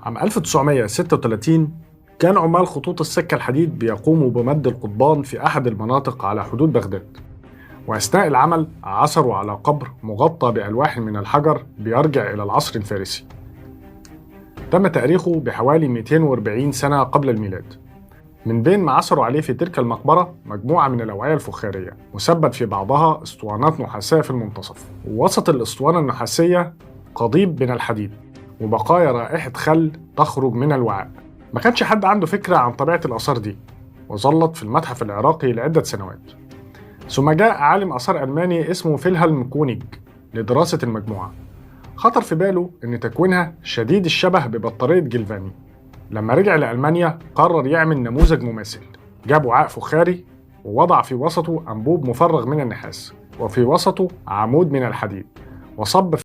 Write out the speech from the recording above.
عام 1936 كان عمال خطوط السكة الحديد بيقوموا بمد القضبان في أحد المناطق على حدود بغداد، وأثناء العمل عثروا على قبر مغطى بألواح من الحجر بيرجع إلى العصر الفارسي. تم تاريخه بحوالي 240 سنة قبل الميلاد. من بين ما عثروا عليه في تلك المقبرة مجموعة من الأوعية الفخارية مثبت في بعضها اسطوانات نحاسية في المنتصف، ووسط الاسطوانة النحاسية قضيب من الحديد وبقايا رائحة خل تخرج من الوعاء. ما كانش حد عنده فكرة عن طبيعة الآثار دي، وظلت في المتحف العراقي لعدة سنوات. ثم جاء عالم آثار ألماني اسمه فيلهلم كونيج لدراسة المجموعة. خطر في باله إن تكوينها شديد الشبه ببطارية جلفاني. لما رجع لألمانيا قرر يعمل نموذج مماثل. جاب وعاء فخاري ووضع في وسطه أنبوب مفرغ من النحاس، وفي وسطه عمود من الحديد، وصب